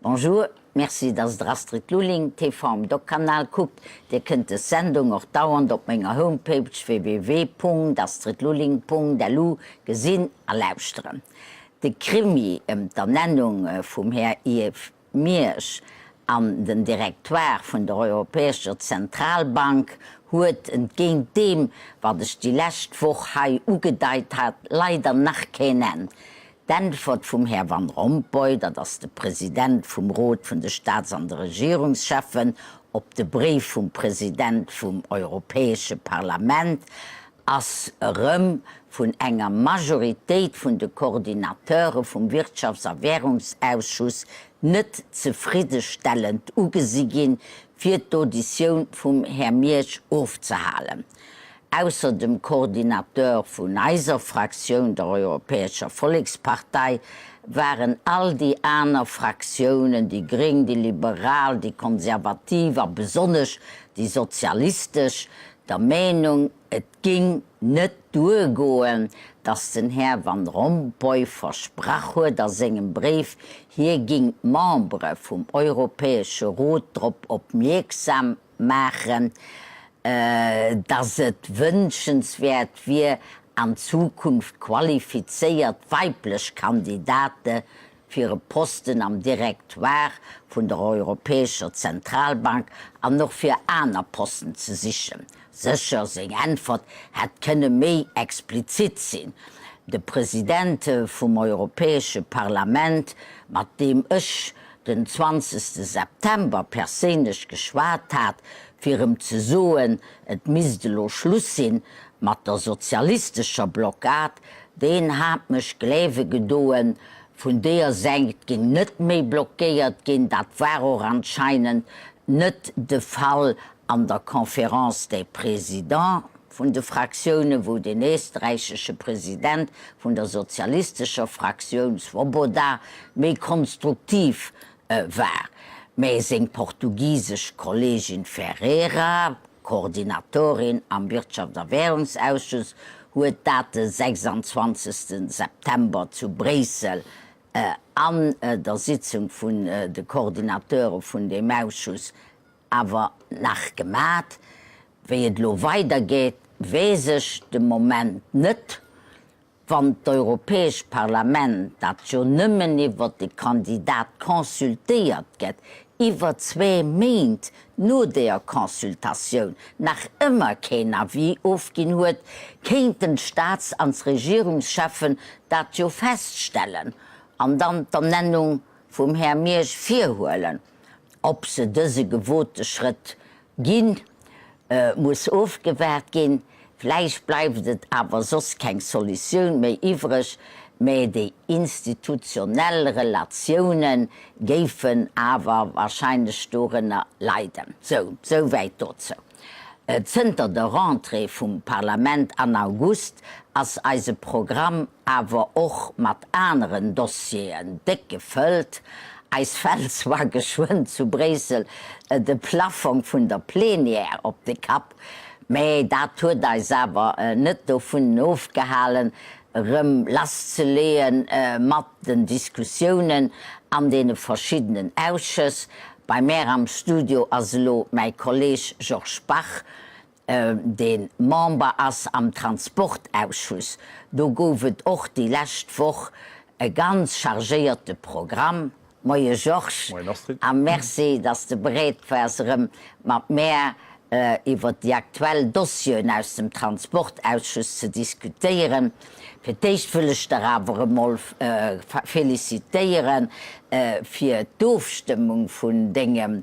Bonjour, merci dass der Astrid Lulling TV um Doc-Kanal kuckt. Dir kënnt des Sendung och dauernd op menger Homepage www.astridlulling.lu gesinn a lauschteren. De Krimi ëm d'Ernennung vum Här Yves Miersch an den Directoire vun der Europäescher Zentralbank huet, entgéint deem wat ech déi lescht Woch hei ugedeit hat, leider nach keen Enn. D'Äntwert vum Här Van Rompuy, dat ass de President vum Rot vun de Staats an de Regierungscheffen, op de Bréif vum President vum Europäesche Parlament ass erëm vun enger Majoritéit vun de Coordinateure vum Wirtschafts a Währungsausschuss net zefriddestellend ugesi ginn, fir d'Auditioun vum Här Miersch ofzehalen. Ausser dem Coordinateur vun eiser Fraktioun, der Europäescher Vollekspartei, waren all déi aner Fraktiounen, déi Gréng, déi Liberal, déi Konservativ a besonnesch déi Sozialistesch, der Meenung, et ging net duergoen, datt den Här Van Rompuy versprach huet a sengem Bréif, hie ging d'Membere vum Europäesche Rot drop opmierksam maachen, dass et wënschenswäert wier, an Zukunft qualifizéiert weiblech Kandidate fir e Posten am Directoire vun der Europäescher Zentralbank an och fir aner Posten ze sichen. Sécher, seng Äntwert hätt kënne méi explizit sinn. De President vum Europäesche Parlament, mat deem ech den 20 September perséinlech geschwat hat, fir em ze soen, et misst elo Schluss sinn mat der sozialistescher Blockad, deen hat mech gleewe gedoen, vun deeër Säit ging net méi blockéiert ginn. Dat war och anscheinend net de Fall an der Conférence des Présidents vun de Fraktiounen, wou den éisträichesche President vun der sozialistescher Fraktioun Swoboda méi konstruktiv war, mä seng portugisesch Kolleegin Ferreira, Koordinatorin am Wirtschaft a Währungsausschuss, huet dat de 26 September zu Bréissel an der Sitzung vun de Koordinateure vun deem Ausschuss awer nach gemat. Wéi et elo weidergeet, weess ech de Moment net. Wann d'Europäescht Parlament, dat jo nëmmen iwwert de Kandidat consultéiert gëtt, iwwer zwee Méint no deeër Consultatioun nach ëmmer keen Avis ofginn huet, kéinten d'Staats an d'Regierungscheffen dat jo feststellen an dann d'Ernennung vum Här Miersch virhuelen. Ob se dëse gewote Schrëtt ginn, muss ofgewaart ginn. Vläicht bleift et awer soss keng Solutioun méi iwwreg, mä déi institutionell Relatioune géifen awer wahrscheinlech dorënner leiden. Sou, souwäit dozou. Zënter der Rentrée vum Parlament an August ass eise Programm awer och mat aneren Dossieren déck gefëllt. Eis fält zwar geschwënn zu Bréissel de Plaffong vun der Plenière op de Kapp, mä dat huet eis awer net dovun ofgehalen, erëm lasszeleeë mat den Diskussiounen an deene verschiddenen Ausschëss. Bei mär am Studio ass elo mäi Kolleg Georges Bach, dee Member ass am Transportausschuss. Do gouf et och déi lescht Woch e ganz chargéierte Programm. Moie Georges a merci, dass de bereet waars erëm mat mär iwwer déi aktuell Dossieren aus dem Transportausschuss ze diskutéieren. Fir d'éischt wëll ech der awer emol felicitéiere fir d'Ofstëmmung vun dengem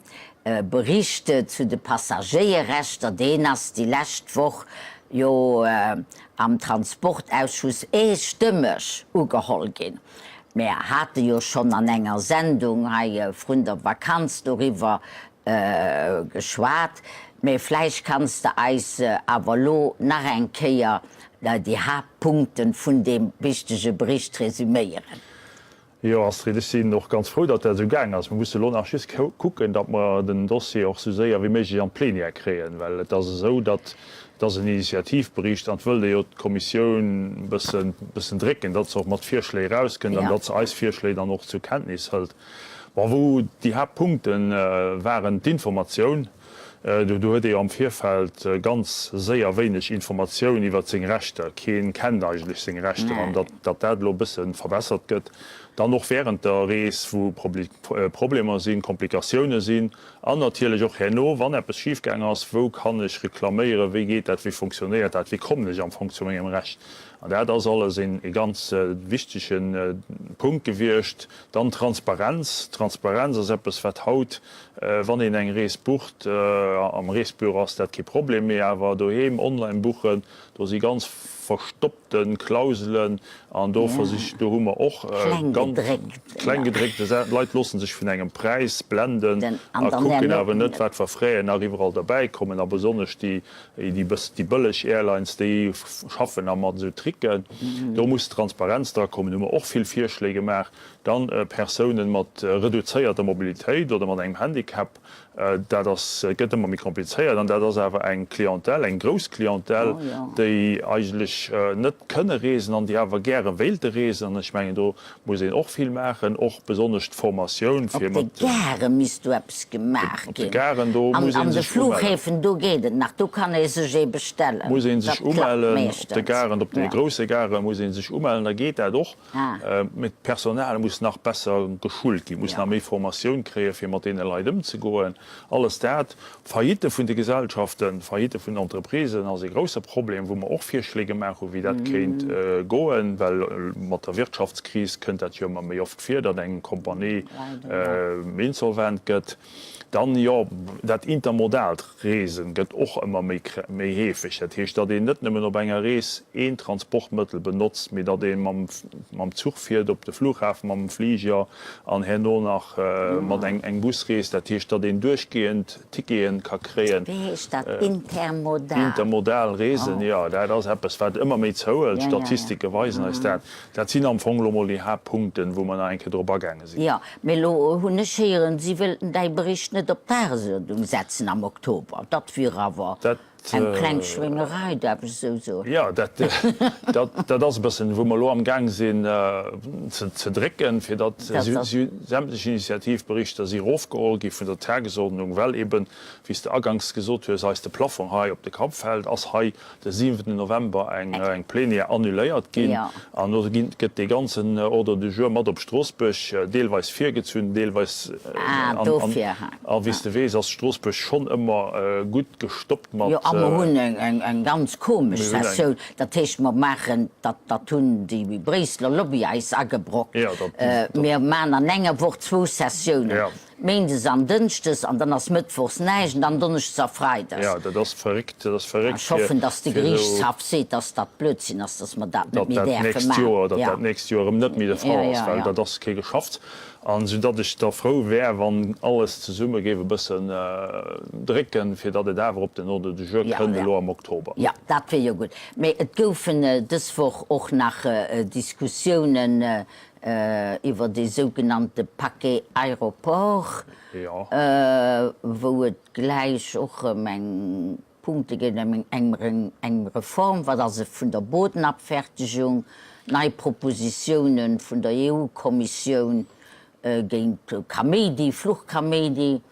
Bericht zu de Passagéierrechter. Deen ass déi lescht Woch jo am Transportausschuss eestëmmeg ugeholl ginn. Mär hate jo schonn an enger Sendung hei vrun der Vakanz doriwwer geschwat, mä vläicht kanns de eis awer elo nach eng Kéier déi Haaptpunkte vun deem wichtege Bericht resüméieren. Jo, Astrid, ech sinn och ganz frou, datt dat esou gaang ass. Mir musse elo nach just kucken, datt mer den Dossier och esou séier wéi méiglech an d'Plenière kréien, well et ass esou, datt et ass en Initiativbericht an et wëllt ee jo d'Kommissioun e bëssen, bëssen drécken, datt se och mat Virschléi erauskënnt an datt se eis Virschléi dann och zur Kenntnis hëlt. Bon, wou déi Haaptpunkte waren, d'Informatioun, do huet ee jo am Virfeld ganz séier wéineg Informatioun iwwert seng Rechter, keen kennt eigentlech seng Rechter, an datt dat elo e bësse verbessert gëtt. Dann och während der Rees, wou Problemer sinn, Komplikatioune sinn, an natierlech och herno, wann eppes schifgaang ass, wou kann ech reklaméieren, wéi geet dat, wéi fonctionnéiert dat, wéi kommen ech am Fong zu mengem Recht. An dat ass alles ee ganz wichtege Punkt gewiescht. Dann Transparenz. Transparenz ass eppes, wat haut, wann een eng Rees bucht, am Reesbüro ass dat kee Problem, mee awer doheem online buchen, do si ganz verstoppte Klauselen an do versich, do hu mer och ganz kleng gedréckte Saachen. D'Leit loosse sech vun engem Präis blenden a kucken awer net, wat fir Fräen nach iwwerall derbäikommen a besonnesch déi, Déi déi bëlleg Airlines, déi schaffen a mat esou Tricken. Do muss Transparenz dra kommen. Hu mer och vill Virschléi gemaach. Dann Persounen mat reduzéierter Mobilitéit oder mat engem Handicap, dat ass, gëtt ëmmer méi komplizéiert. An dat ass awer eng Clientèle, eng grouss Clientèle, déi eigentlech net kënne reesen an déi awer gäre wéilte reesen. An ech mengen, do muss een och vill maachen, och besonnesch d'Formatioun fir mat. Op de Gare misst do eppes gemaach ginn. Op de Garen, do muss ee sech umellen. An de Flughäfen, do geet et nach, do kann ee sech ee bestellen. Muss ee sech umellen, op de Garen, op de grousse Gare muss ee sech umellen, da geet dat och. Mee d'Personal muss nach besser geschult ginn, muss nach méi Formatioun kréien, fir mat deene Leit ëmzegoen. Alles dat. Faillite vun de Gesellschaften, Faillite vun den Entreprisen ass ee grousse Problem, wou mer och Virschléi gemaach hunn, wéi dat kéint goen, well mat der Wirtschaftskris kënnt dat jo ëmmer méi oft vir, datt eng Compagnie insolvent gëtt. Dann, jo, dat intermodaalt Reesen gëtt och ëmmer méi méi heefeg. Dat heescht, datt een net nëmmen op enger Rees een Transportmëttel benotzt, mee datt ee mam mam Zuch fiert op de Flughafen, mam Fliger an herno nach mat eng eng Busrees. Dat heescht, datt een duerchgehend Ticketen ka kréien. Wéi heescht dat? Intermodal? Intermodal Reesen, jo, dat ass eppes, wat ëmmer méi zouhëlt. D'Statistike weisen eis dat. Dat sinn am Fong elo mol déi Haaptpunkten, wou mer nach eng Kéier drop agaange sinn. Jo, mee elo hunn ech héieren, si wëllten däi Bericht net op d'Dagesuerdnung setzen am Oktober. Dat wier awer eng kleng Schwéngerei, däerf ech esou soen? Jo, dat, dat ass e bëssen, wou mer elo amgaang sinn ze drécken, fir datt sämtlech Initiativberichter si erofgeholl gi vun der Tagesordnung, well eben, wéi s de aganks gesot hues, eis de Plafong hei op de Kapp fält, ass hei de siwenten November eng Plenière annuléiert ginn an do gëtt dee ganzen Ordre du jour mat op Stroossbuerg deelweis virgezunn, deelweis a wéi s de weess ass Stroossbuerg schonn ëmmer gutt gestoppt mat. Jo, a mer hunn eng ganz komesch Sessioun, dat heescht mer maachen, dat hunn déi Bréisseler Lobby eis agebrockt, mir maachen an enger Woch zwou Sessiounen. Méindes an Dënschdes an dann ass Mëttwochs näischt an dann Donneschdes a Freides. Jo, dat ass verréckt, dat ass verréckt. Ech hoffen, dass de Geriichtshaff seet, dass dat Blödsinn ass, dass mer dat net méi däerfe maachen. Datt dat d'nächst Joer erëm net méi de Fall ass, well dat ass kee Geschafts. An soudatt ech da frou wär, wann alles zesumme géif e bëssen drécken, fir datt et awer op den Ordre du jour kënnt elo am Oktober. Jo, dat wier jo gutt. Mee et goufen dës Woch och nach Diskussiounen iwwer dee sougenannte Paquet Aéroport, wou et gläich och ëm eng Punkte geet, ëm eng Reform, wat ass et, vun der Bodenabfertigung, nei Propositiounen vun der EU-Kommissioun géint Kaméidi, Fluchkaméidi,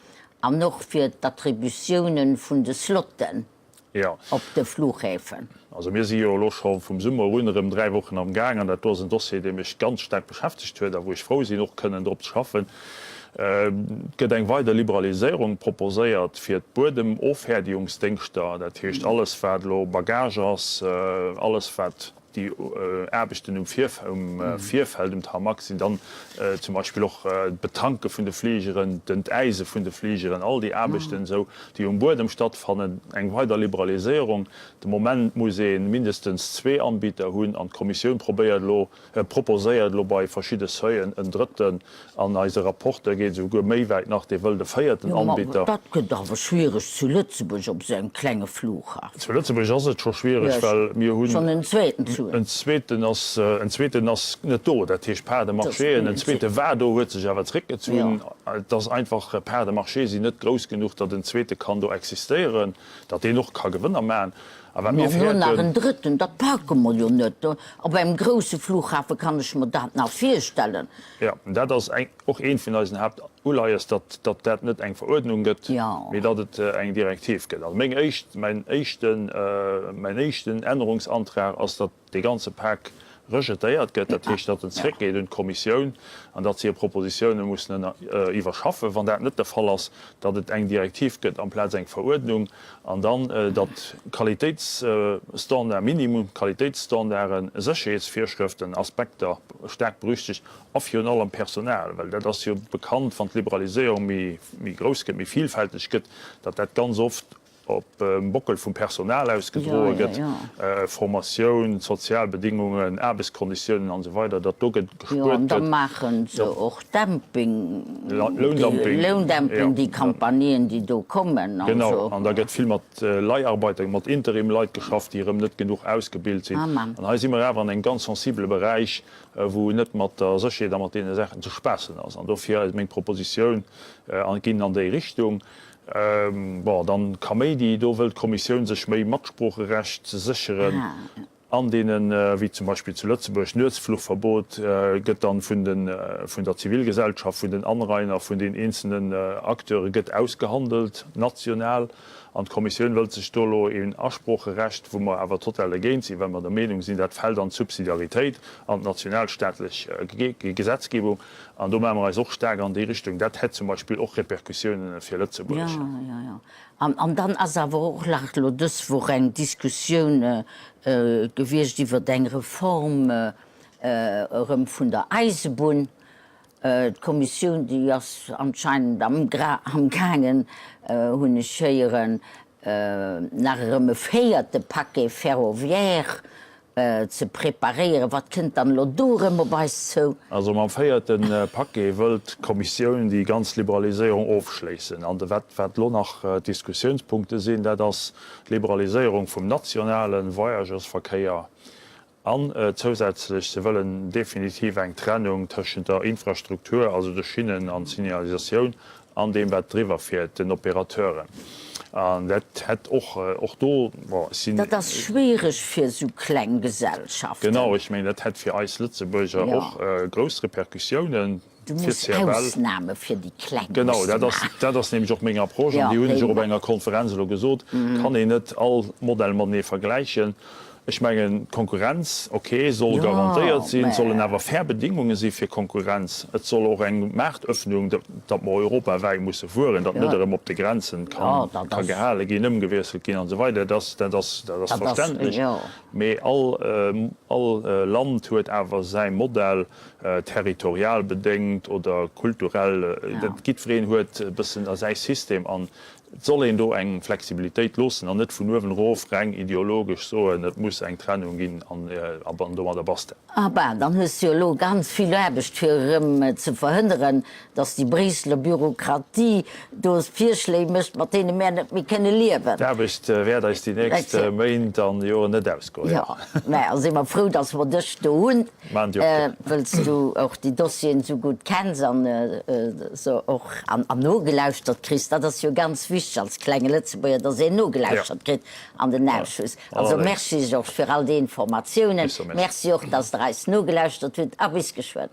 an och fir d'Attributiounen vun de Slotten. op de Flughäfen. Also mir si jo elo scho vum Summer un erëm 3 Wochen am Gaang an dat do ass en Dossier, dee mech ganz staark beschäftegt huet a wou ech frou sinn, och kënnen drop ze schaffen. Et gëtt eng weider Liberaliséierung proposéiert fir d'Buedemofhäerdigungsdéngschter, dat heescht alles wat elo Bagage ass, alles wat Déi Aarbechten um Virfeld, um Tarmac sinn dann zum Beispill och d'Betanke vun de Fligeren, d'Entäise vun de Fligeren, all déi Aarbechten esou, déi um Buedem stattfannen. Eng weider Liberaliséierung, de Moment muss ee mindestens zwee Anbieter hunn an d'Kommissioun probéiert elo, proposéiert elo bei verschidde Seuillen en drëtten. An eise Rapporteur geet esouguer méi wäit nach, dee wëllt e véierten Jo, ma Anbieter. dat gëtt awer schwiereg zu Lëtzebuerg op esou engem klenge Flughafen. Zu Lëtzebuerg ass et scho schwiereg, Jo, well mir hunn. schonn en zweeten zu. En zweeten ass, en zweeten ass net do, dat heescht Parts de marchéen. En zweete war do, huet sech awer zréckgezunn. Et ass einfach, Parts de marché sinn net grouss genuch, datt en zweete kann do existéieren, datt deen och ka Gewënner maachen. A wat mir No nach fäerten. en drëtten, dat packe mer jo net. Op engem grousse Flughafe kann ech mer dat nach virstellen. Jo, dat ass eng, och eent vun eisen Haaptuleies, datt, datt dat net eng Veruerdnung gëtt, mee datt et eng Direktiv gëtt. Also meng éischt, mäin éischten, mäin éischten Ännerungsantrag ass, datt dee ganze Pak rejetéiert gëtt, dat heescht, datt en zréckgeet un d'Kommissioun an datt se hir Propositioune mussen ënner iwwerschaffen. Wann dat net de Fall ass, datt et eng Direktiv gëtt amplaz eng Veruerdnung an dann, datt Qualitéitsstandard, Minimum Qualitéitsstandarden, Sécherheetsvirschrëften, Aspekter staark berüchtegt a virun allem Personal, well dat ass jo bekannt, wann d'Liberaliséierung méi méi grouss gëtt, méi vielfälteg gëtt, datt dat ganz oft op dem Bockel vum Personal ausgedroe gëtt, Formatioun, sozial Bedingungen, Aarbechtskonditiounen an esou weider, datt do gespuert Jo, an da gëtt. maache se och Dumping, Loundumping, Loundumping, déi Campanien, déi do kommen an Genau, esou. an da gëtt vill mat Leiharbeiter, mat Interim-Leit geschafft, déi erëm net genuch ausgebilt sinn. Amen. An hei si mer awer an engem ganz sensibele Beräich, wou net mat der Sécherheet a mat deene Saachen ze spaassen ass. An dofir meng Propositioun ginn an déi Richtung. Bon, dann Kaméidi, do wëll d'Kommissioun sech méi Matsproocherecht sécheren an deenen, wéi zum Beispill zu Lëtzebuerg, Nuetsfluchverbot gëtt dann vun den, vun der Zivilgesellschaft, vun den Anrainer, vun den eenzelnen Acteure gëtt ausgehandelt, national. An d'Kommissioun wëllt sech do elo een Asproocherecht, wou mer awer total dergéint sinn, well mer der Meenung sinn, dat fält an d'Subsidiaritéit, an d'nationalstaatlech Gesetzgebung. An do maache mer eis och staark an déi Richtung. Dat hätt zum Beispill och Repercussiounen fir Lëtzebuerg. Jo, jo, jo. An dann ass awer och nach elo dës Woch eng Diskussioun gewiescht iwwer eng Reform erëm vun der Eisebunn. D'Kommissioun, déi ass anscheinend amgaangen, hunn ech héieren, nach erëm e véierte Paquet ferroviaire ze preparéieren. Wat kënnt dann elo do erëm op eis zou? Also mam véierte Paquet wëllt d'Kommissioun déi ganz Liberaliséierung ofschléissen. An wat wat elo nach d'Diskussiounspunkte sinn, dat ass d'Liberaliséierung vum nationale Voyageursverkéier an zousätzlech, se wëllen definitiv eng Trennung tëschent der Infrastruktur, also de Schinnen an d'Signalisatioun, An deem, wat driwwer fiert, den Opérateuren. An dat hätt och, och do, bon, ech sinn. Dat ass schwiereg fir esou kleng Gesellschaften. Genau, ech mengen, dat hätt fir eis Lëtzebuerger och grouss Repercussiounen, Du fir muss d'CFL. Ausnahme fir déi Kleng Genau, muss de dat ass, maachen. dat ass nämlech och meng Approche, an Jo, déi hunn ech déi och op enger Konferenz elo gesot, kann een net all Modell matenee vergläichen. Ech mengen, d'Konkurrenz, ok, soll Jo, garantéiert sinn, et sollen mä. awer fair Bedingunge si fir Konkurrenz. Et soll och eng Maartöffnung, datt mer europawäit musse fueren, datt net Jo, erëm op de Grenzen jo, kann, dat ka ass. gehale ginn, ëmgewiesselt ginn an esou weider. Dat ass, dat ass, dat ass Dat ass, verständlech. jo. Mee all, all Land huet awer säi Modell, territorial bedéngt oder kulturell. Ja. Dat, jiddwereen huet e bëssen säi System an Et soll een do eng Flexibilitéit loossen an net vun uewen erof reng ideologesch soen, et muss eng Trennung ginn an domadder basta. Ah ben, dann hues de jo elo ganz vill Aarbecht fir erëm ze verhënneren, dass déi Bréisseler Bürokratie do Virschléi mécht, mat deene mär net méi kënne liewen. D'Aarbecht wäert eis déi nächst Méint an Joren net ausgoen, jo. Jo, mä da si mer frou, dass mer dech do hunn. Maan déi och gär. Wëlls du och déi Dossieren esou gutt kenns an se och an nogelauschtert kriss. Dat ass jo ganz wichteg als klenge Lëtzebuerger, dass een nogelauschtert kritt an den Ausschuss. Also merci Georges fir all déi Informatiounen. Merci och, dass Der eis nogelauschtert hutt a bis geschwënn.